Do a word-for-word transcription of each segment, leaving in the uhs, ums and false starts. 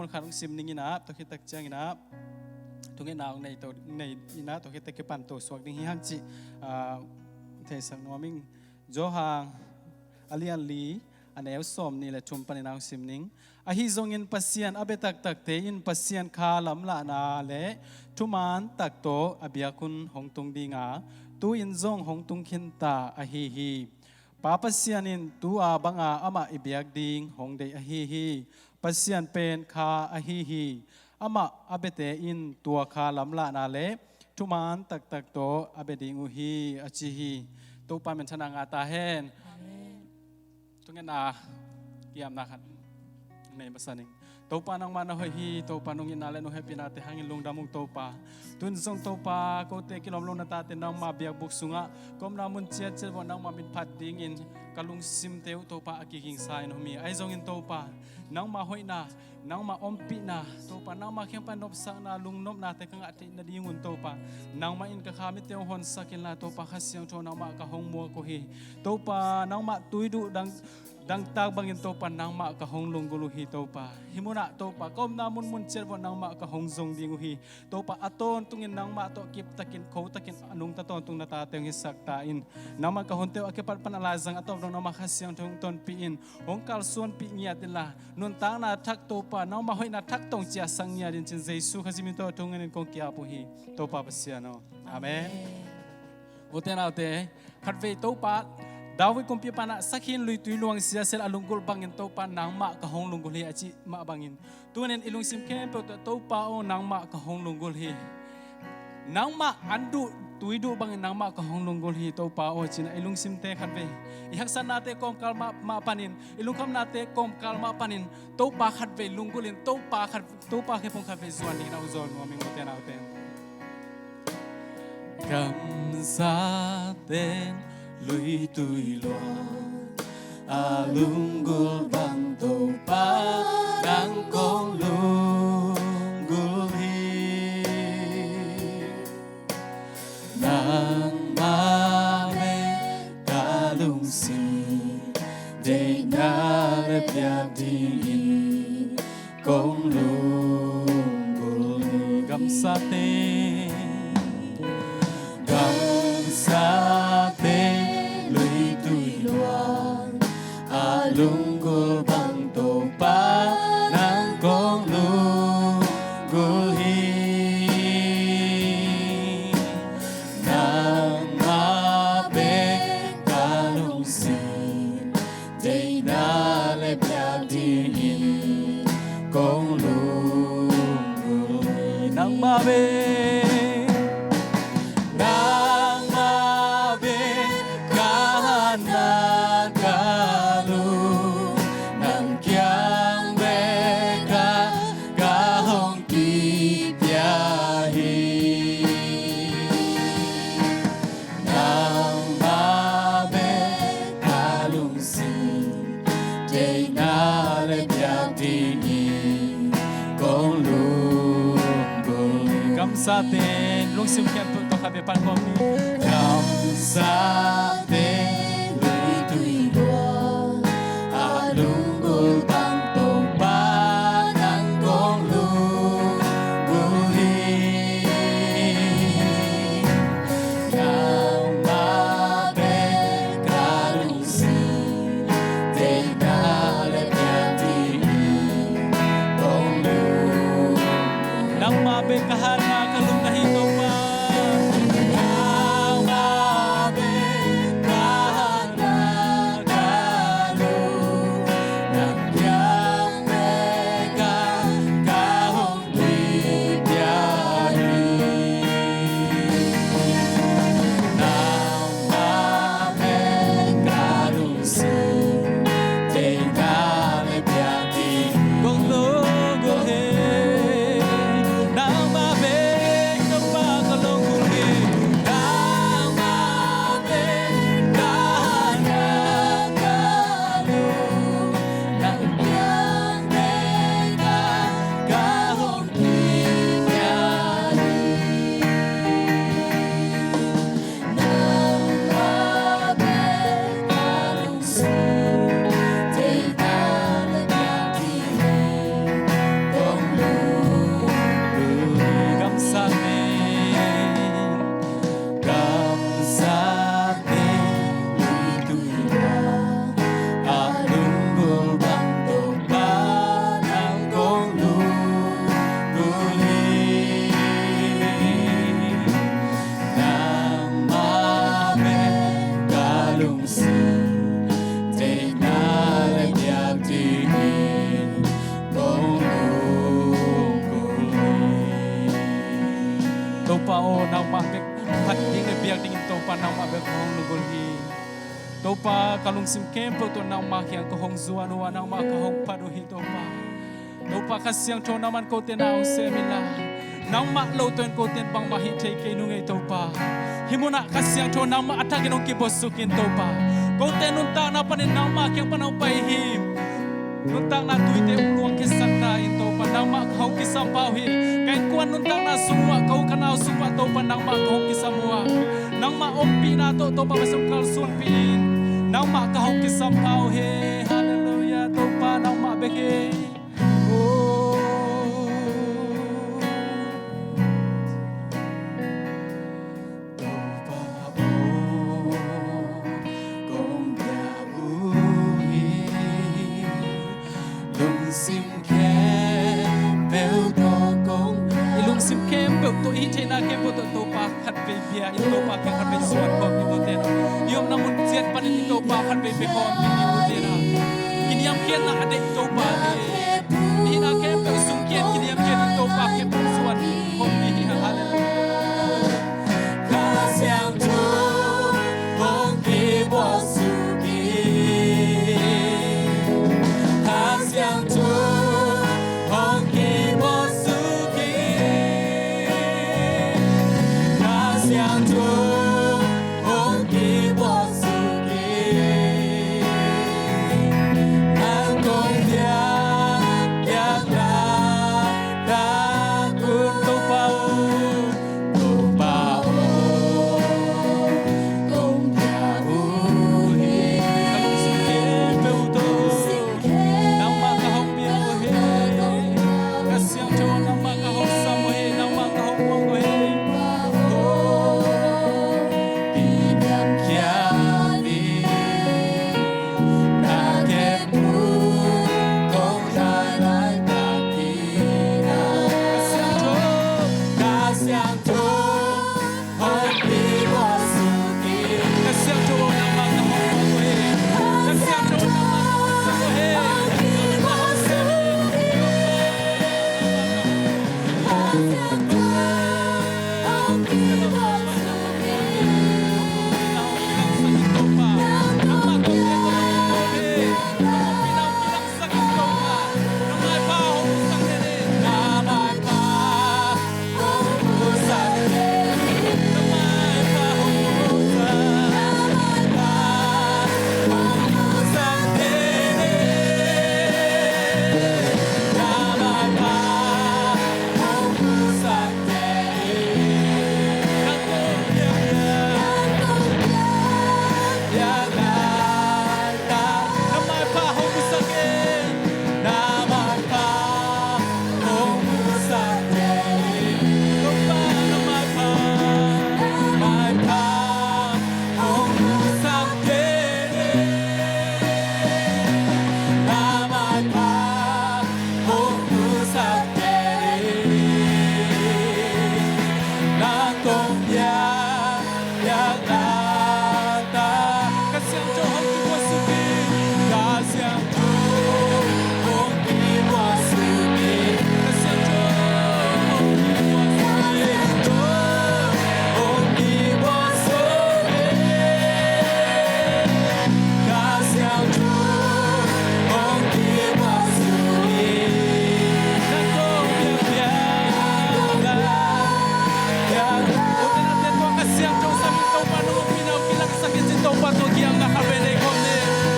khat hong sim ning in ah, tua khit tak ciangin ah thungetna hong nei to, nei in ah, tua khit tak kipan to suak ding hi hang cih, ah, theisak nuam ing. Johan a lian li, a neu sawmnih le thum panin ah hong sim ning. Ahi zongin Pasian a bia taktakte in Pasian kha lamlahna le thuman tak tawh a biak hun hong tung ding a, tu-in zong hong tung khinta ahi hi. Pa Pasian in tu-a banga amah i biak ding hong deih ahi hi. Pasian pen kha ahi hi. Amah a biate in tua kha lamlahna le thuman taktak tawh a bia ding uh hi, a ci hi. Topa minthanna ngah ta hen. Amen. Thungetna kiamna khat nei masa ning. Topa, nangmah na hoih hi. Topa, nong itna le nong hehpihnate hangin lungdam ung Topa. Tu-in zong Topa, kote kilawm lo na tate nangmah biakbuk sungah ka omna mun ciatciat uah nangmah min phat dingin ka lungsimte uh Topa a kigingsa in om hi. Ahi zongin Topa, nangmah hoihna, nangmah ompihna, Topa, nangmah kiang pan nopsakna, lungnopnate ka ngah theih nadingun Topa, nangmah in ka kha mitte hong honsak inla Topa, Kha Siangtho nangmah ka hong muak uh hi. Topa, nangmah tuiduh dang dangtak bangin Topa, nangmah ka hong lunggulh uh hi Topa. Hih munah Topa, ka omna munmun ciat uah nangmah ka hong zong ding uh hi. Topa, a tawntungin nangmah tawh kiptakin, khotakin a nungta tawntung na tate hong hisak ta in. Nangmah ka hunte uh a kipat pan a laizang a tawp dong nangmah Kha Siangtho hong tonpih in, hong kalsuanpih ngiat inla, nuntakna thak Topa, nangmah hoihna thak tawh hong ciahsak ngiat in, ci-in Jesu Khazih min tawh thungen in kong ki-ap uh hi Topa Pasian aw. Amen. Amen. Ute naute, khatvei Topa, David kumpi panah sakhi in luitui luang siasel a lunggulh bangin Topa, nangmah ka hong lunggulh hi a cih mah bangin, tunin i lungsim khempeuh tawh Topa aw, nangmah ka hong lunggulh hi. Nangmah an duh tui duh bangin nangmah ka hong lunggulh hi Topa aw, ci-in ah i lungsimte khatvei, i haksatnate kawmkal mah, mah panin, i lungkhamnate kawmkal mah panin Topa khatvei lunggulh in, Topa khat, Topa khephung khatvei zuan dingin ah hong zawn nuam ing ute naute. Kamsate luitui luang a lunggulh bang Topa, nang kong lunggulh hi. Nangmah bek ka lungsim, deihna le biak dingin kong lunggulh hi. Kamsate, kamsate luitui luang a lunggulh bang Topa, nang kong lunggulh hi. Nangmah bek ka lungsim, deihna le biak dingin kong lunggulh hi. Nangmah bek, nangmah bek ka hatna ka lung, nang kiang bek ah ka hong kipia hi. Nangmah bek ka lungsim, deihna le biak dingin kong lunggulh hi. Kamsate lungsim khempeuh tawh khatvei pan kawm ni. Kamsate luitui luang a lunggulh bang Topa, nang kong lunggulh hi. Nangmah bek ka lungsim, deihna le biak dingin kong lunggulh. Nangmah bek ka hatna ka lung na hi Topa. Nangmah bek ka hatna ka lung, nang kiang bek ah ka hong kipia hi. Nangmah bek ka lungsim, deihna le biak dingin kong lunggulh hi. Nangmah bek Bek hong lunggulh hi. Topa, ka lungsim khempeuh tawh nangmah kiang ka hong zuan uh a, nangmah ka hong phat uh hi Topa. Topa, Kha Siangtho nangman kote na hong sem inla, nangmah lo tawh in kote in bangmah hih thei kei nung ei Topa. Hih munah Kha Siangtho nangmah a thakin hong kibuaksuk in Topa. Kote nuntakna panin nangmah kiang pan hong pai hi. Nuntakna tuite hong luang khisak ta in Topa, nangmah ka hong kisam pah uh hi. Ka innkuan nuntakna sung uh ah, ka u ka nau sung uh ah Topa, nangmah ka hong kisam uh a, nangmah ompihna tawh Topa, mah sung kalsuanpih in, nangmah ka hong kisam pah uh hi. Halleluiah, Topa nangmah bek hi. Oh. Topa aw, kong pia uh hi. Lungsim khempeuh tawh kong pia. I lungsim khempeuh tawh, i theihna khempeuh tawh Topa khatvei bia in, Topa kiang khatvei zuan khawm in, kote na i omna mun ciat panin i Topa khatvei bia khawm in, kote na kiniamkhiatna a deih Topa hi. Hihna khempeuh sung kian kiniamkhiat in, Topa kiang pan zuan khawm hi. Halleluiah. Kha Siangtho hong kibuaksuk hi. Kha Siangtho hong kibuaksuk hi. Kha Siangtho hong kibuaksuk hi. Nang kong piak, piak taktak un, Topa aw, Topa aw, kong pia uh hi. Ka lungsim khempeuh tawh nangmah ka hong pia uh hi. Kha Siangtho nangmah ka hong sam uh hi, nangmah ka hong muang uh hi. Oh, kiniamkhiat in, na khempeuh kong nai laitak hi. Kha Siangtho, Kha Siangtho hong kibuaksuk hi. Kha Siangtho nangmah ka hong muang uh hi. Kha Siangtho nangmah ka hong sam uh hi. Nangmah ka hong sem uh hi.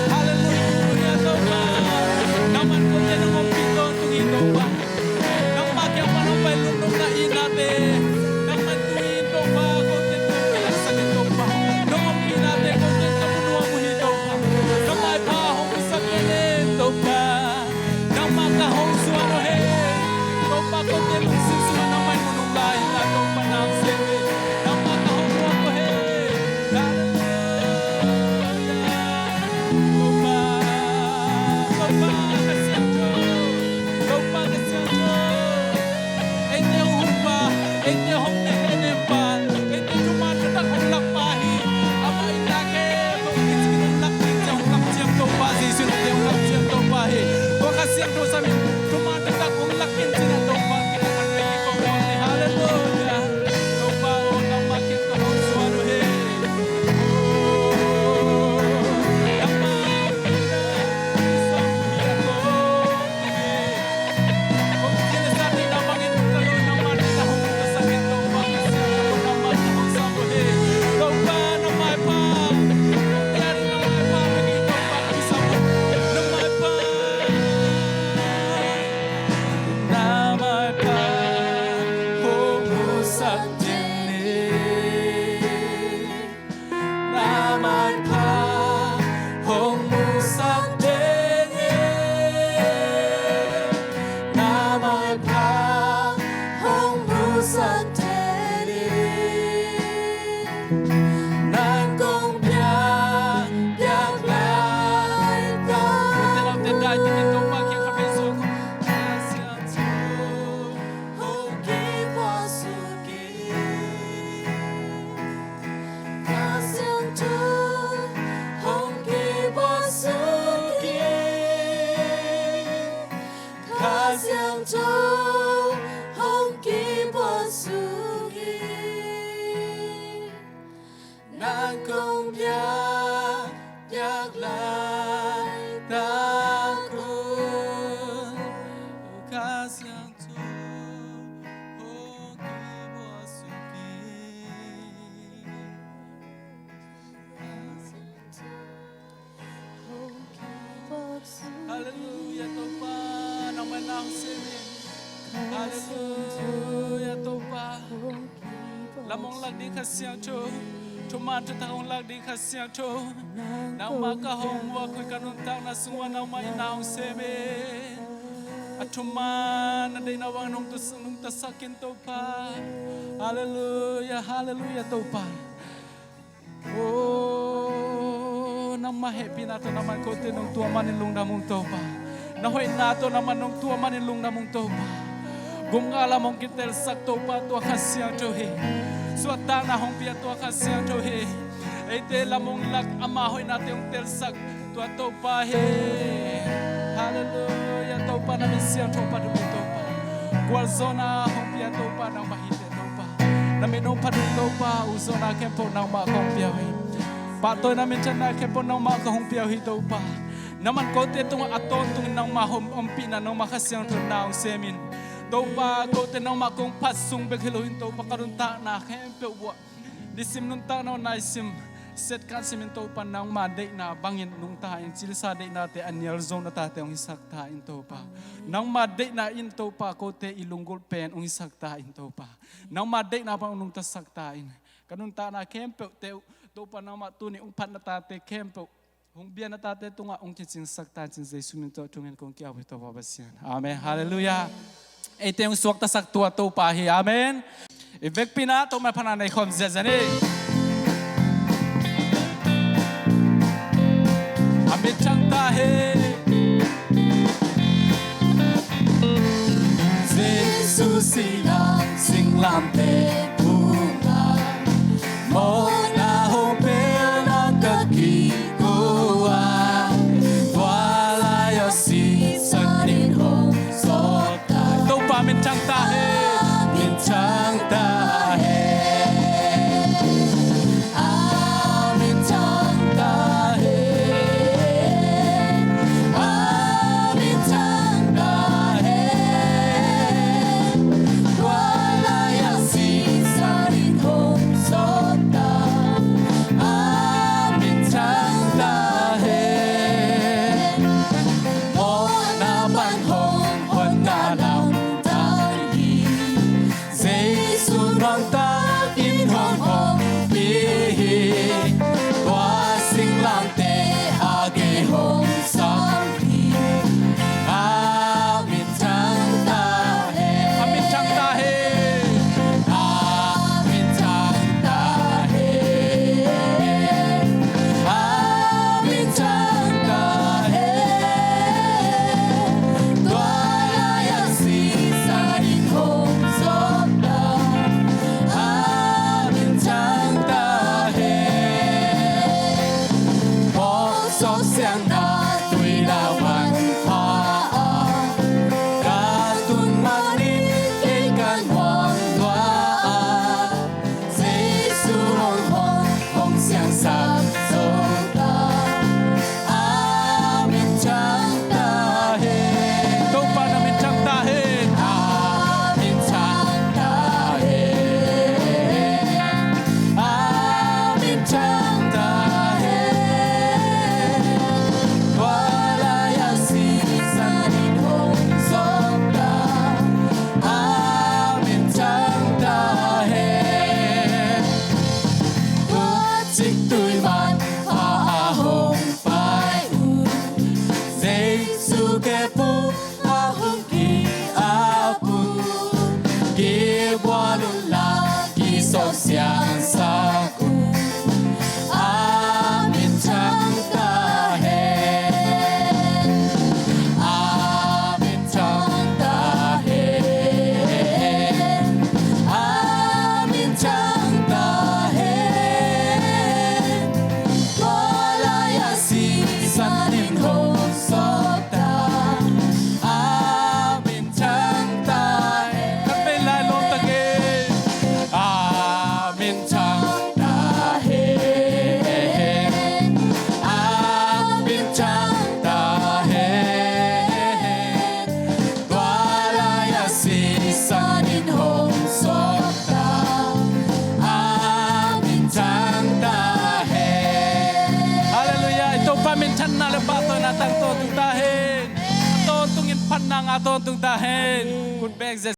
Halleluiah, Topa. Nangmah kote nong ompih tawntung hi, Topa. Nangmah kiang pan hong pai lungnopna itnate, nangmah tu-in Topa, kote nong kilaksak in, Topa. Nong ompihnate kote ka mu nuam uh hi, Topa. Nangmah maipha hong musak in, Topa. Nangmah ka hong zuan uh hi. Topa, kote lungsim sungah nangmah in mu nong la in la, Topa, nang sem hi. Nangmah ka hong muang uh hi. Halleluiah. Topa, Topa ka Siangtho, Topa ka Siangtho. Eite hong humpa, eite hong nehnempa, eite thuman taktak hong lakpa hi. Amah in na khempeuh hong kicing, hong lak ding ciang, hong lak ciang Topa Jesuh in eite hong lak ciang Topa hi. Tua Kha Siangtho sam in thuman taktak hong lak in ci-in ah Topa kiang ah khatvei kikawm nuam ni. Halleluiah. Topa aw, nangmah kiang ka hong zuan uh hi. Halleluia, Topa. Lam hong lak ding Kha Siangtho, thuman thutak hong lak ding Kha Siangtho, nangmah ka hong muak uh hi. Ka nuntakna sung uah nangmah in na hong sem in. A thuman na deihna bangin hong tu, nungtasak in, Topa. Halleluia, halleluia, Topa. O, nangmah hehpihna tawh nangman kote nong tua manin lungdam ung, Topa. Na hoihna tawh nangman nong tua manin lungdam ung, Topa. Gumnga lam hong kitelsak, Topa, tua Kha Siangtho hi. Suahtakna hong pia, tua Kha Siangtho hi. Eite lam hong lak, ama hoihnate hong telsak, tua Topa hi. Halleluia, Topa, na min siangtho phat uh hi, Topa. Gualzawhna hong pia, Topa, nangmah hi teh, Topa. Na min hong phat uh hi, Topa. Ukzawhna khempeuh nangmah ka hong pia uh hi. Pahtawina minthanna khempeuh nangmah ka hong pia uh hi, Topa. Nangman kote tungah a tawntungin nangmah hong ompihna, nangmah Kha Siangtho na hong sem in. Topa, kote nangmah kong phat sung bek hi loin, Topa, ka nuntakna khempeuh uah nisim nuntakna uh naisim, siatkan simin, Topa, nangma deihna bangin nungta in. Cilsa deihnate a nial zo na tate hong hisak ta in, Topa. Nangma deihna in, Topa, kote i lunggulh pen hong hisak ta in, Topa. Nangma deihna bang hong nungtasak ta in. Ka nuntakna khempeuhte uh, Topa, nangmah tuni hong phat na tate khempeuh hong bia na tate tungah hong kicingsak ta in, ci-in Jesu min tawh thungen kong ki-ap uh hi, Topa Pasian. Amen. Halleluia. Eite hong suaktasak tua Topa hi. Amen. I vekpi-in ah Topa maipha na nei khawm ziahziah ni. A min thang ta hen. Jesu sihna singlamteh tungah mawhna hong piakna ka kiko a, tua lai-ah sisan in hong sawltak. Topa min thang ta hen. A min thang ta hen. A min thang ta hen. A min thang ta hen. Tua lai-ah sisan in hong sawltak. A min thang ta hen. Mawhna pan hong honna lamdang hi. Jesu nuamtakin hong ompih hi. Tua singlamteh a gei hong sam hi. A min thang ta hen. A min thang ta hen. A min thang ta hen. A min thang ta hen. Tua lai-ah sisan in hong sawltak. A min thang ta hen. Mawhsawm siangna tuidawn manpha ah ka tun manin kei ka nuam lua a, Jesu hong, hong, hong siangsak zo ta. A min thang ta hen. Topa na min thang ta hen. A min thang ta hen. A min thang ta hen. Tua lai-ah sisan in hong sawltak. A min thang ta hen. Tua ciktui manpha a hong pai uh, Jesu kep uh a hong ki-ap uh, kibual un la kisawlsiangsak uh. A min thang ta hen. A min thang ta hen. A min thang ta hen. Tua lai-ah sisan in hong sawltak. A min thang ta hen. Kan vei lai lawm tak e. A min thang ta hen. A min thang ta hen. Tua lai-ah sisan in hong sawltak. A min thang ta hen. Halleluia. I Topa minthanna le pahtawina tangtawn tung ta hen. Tawntungin phatna ngah tawntung ta hen. Khut beng zia